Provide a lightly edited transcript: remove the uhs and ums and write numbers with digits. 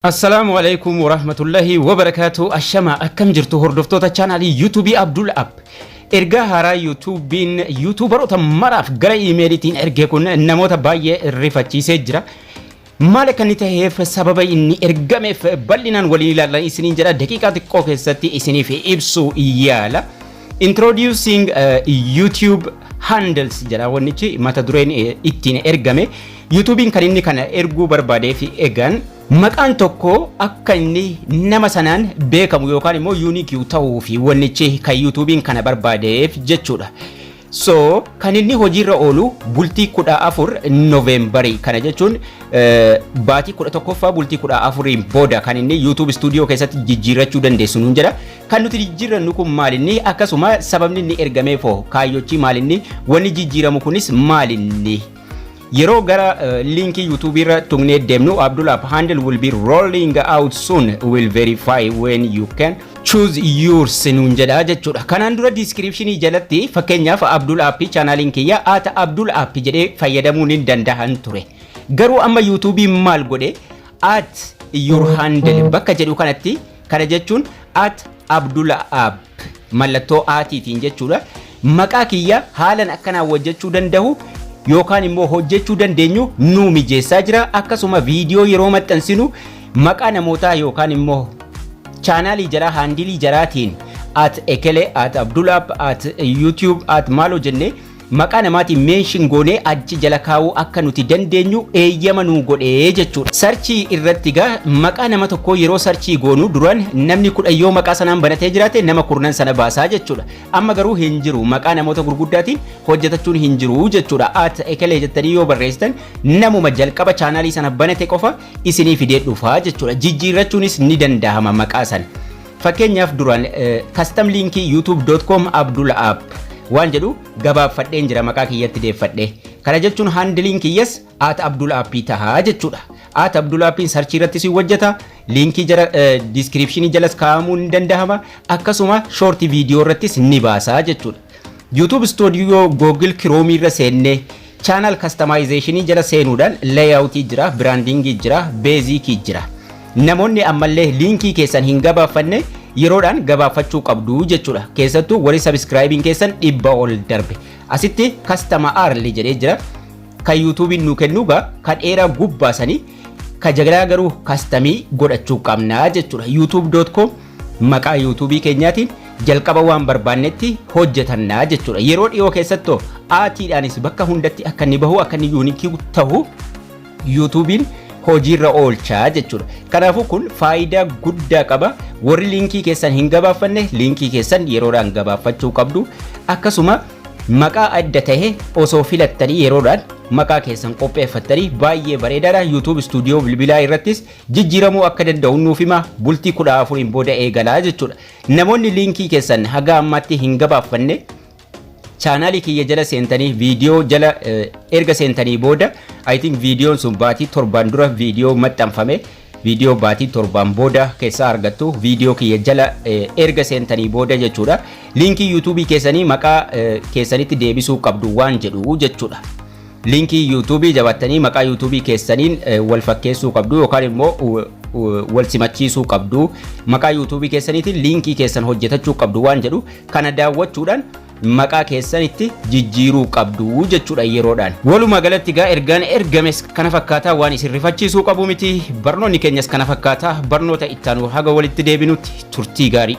Assalaamu alaikum warahmatullahi wabarakaatu. Ashama, akkam jirtu hordoftoota chaanaalii YouTubeii Abdul App? Ergaa haaraa YouTubeiin YouTuberoota maraaf gara iimeeliitiin erge kun namoota baay'ee rifachiisee jira. Maal akka inni ta'eef, sababa inni ergameef bal'inaan waliin ilaallan isiniin jedha, daqiiqaa xiqqoo keessatti isiniif ibsuu yaala. Introducing YouTube handles jedha wannichi mata dureen ittiin ergame. YouTubeiin kan inni kana erguu barbaadeef egaan maqaan tokko akka inni nama sanaan beekamu yookaan immoo unique ta'uu fi wannichi kan YouTubeiin kana barbaadeef jechuudha. So kan inni hojiirra oolu bultii 14 Noveembarii, kana jechuun baatii 11ffaa bultii 14iin booda kan inni YouTube Studio keessatti jijjiirrachuu dandeessu nuun jedha. Kan nuti jijjiirrannu kun maalinni? Akkasuma sababni inni ergameefoo kaayyochi maalinni? Wanni jijjiiramu kunis maalinni? Yeroo gara linkii YouTube irra tuqnee deemnu, "Abdul App handle will be rolling out soon, will verify when you can choose yours" nuun jedha jechuudha. Kanaan dura descriptionii jalatti fakkeenyaaf Abdul App, chaanaaliin kiyya @AbdulApp jedhee fayyadamuu ni danda'an ture. Garuu amma YouTubein maal godhe? @your handle bakka jedhu kanatti, kana jechuun @AbdulApp mallattoo atiitiin jechuudha. Maqaa kiyya haalan akkanaan hojjechuu danda'u yookaan immoo hojjechuu dandeenyu nuu mijeessaa jira. Akkasuma viidiyoo yeroo maxxansinu maqaa namootaa yookaan immoo chaanaalii jaraa, handleii jaraatiin @ekele, @abdulapp, @YouTube, at maaloo jennee maqaa namaatiin mention goonee achi jala kaa'uu akka nuti dandeenyu eeyyama nuu godhee jechuudha. Searchii irratti gaa maqaa nama tokkoo yeroo searchii goonu duran namni 10 yoo maqaa sanaan banatee jiraate nama kurnan sana baasaa jechuudha. Amma garuu hin jiru, maqaa namoota gurguddaatiin hojjetachuun hin jiru jechuudha. @ekelee jettanii yoo barreessitan namuma jalqaba chaanaalii sana banate qofa isinii fidee dhufaa jechuudha. Jijjiirrachuunis ni danda'ama maqaa sana. Fakkeenyaaf duraan custom linkii youtube.com Abdul App waan jedhu gabaabfadheen jira, maqaa kiyyatti deeffadhe. Kana jechuun handleiin kiyyas @AbdulAppii tahaa jechuudha. @AbdulAppiin searchii irratti si hojjeta. Linkii jala descriptionii jalas kaa'amuu ni danda'ama. Akkasuma short viidiyoo irrattis ni baasaa jechuudha. YouTube Studio Google Chrome irra seennee channel customization jala seenuudhaan layoutii jira, brandingii jira, basicii jira. Namoonni ammallee linkii keessan hin gabaaffanne yeroodhaan gabaafachuu qabdu jechuudha. Keessattuu warri subscribeiin keessan 100 ol darbe. Asitti custom URL jedhee jira. Kan YouTubeiin nu kennu gaa kan dheeraa gubbaasanii ka jalaa garuu customii godhachuu qabnaa jechuudha. youtube.com maqaa YouTubeii keenyaatiin jalqaba waan barbaannetti hojjetannaa jechuudha. Yeroo dhiyoo keessattuu atiidhaanis bakka hundatti akka inni bahu, akka inni uniqueii ta'u YouTubeiin hojiirra oolchaa jechuudha. Kanaafuu kun faayidaa guddaa qaba. Warri linkii keessan hin gabaaffanne linkii keessan yeroodhaan gabaaffachuu qabdu. Akkasuma maqaa adda ta'e osoo filattanii yeroodhaan maqaa keessan qopheeffattanii baay'ee bareedaadha. YouTube Studio bilbilaa irrattis jijjiiramuu akka danda'u nuuf hima, bultii 14iin booda eegalaa jechuudha. Namoonni linkii keessan haga ammaatti hin gabaaffanne chaanaalii kiyya jala seentanii viidiyoo jala erga seentanii booda, I think viidiyoon sun baatii 7n dura viidiyoo maxxanfame, viidiyoo baatii 7n booda keessaa argattu, viidiyoo kiyya jala erga seentanii booda jechuudha. Linkii YouTubeii keessanii maqaa keessanitti deebisuu qabdu waan jedhu jechuudha. Linkii YouTubeii jabattanii maqaa YouTubeii keessaniin wal fakkeessuu qabdu yookaan immoo wal simachiisuu qabdu, maqaa YouTubeii keessaniitiin linkii keessan hojjetachuu qabdu waan jedhu kana daawwachuudhaan maqaa keessanitti jijjiiruu qabdu jechuudha yeroodhaan. Walumaa galatti gaa ergaan ergames kana fakkaataa, waan isin rifachiisuu qabu miti. Barnoonni keenyas kana fakkaataa. Barnoota ittaanu haga walitti deebinutti turtii gaarii.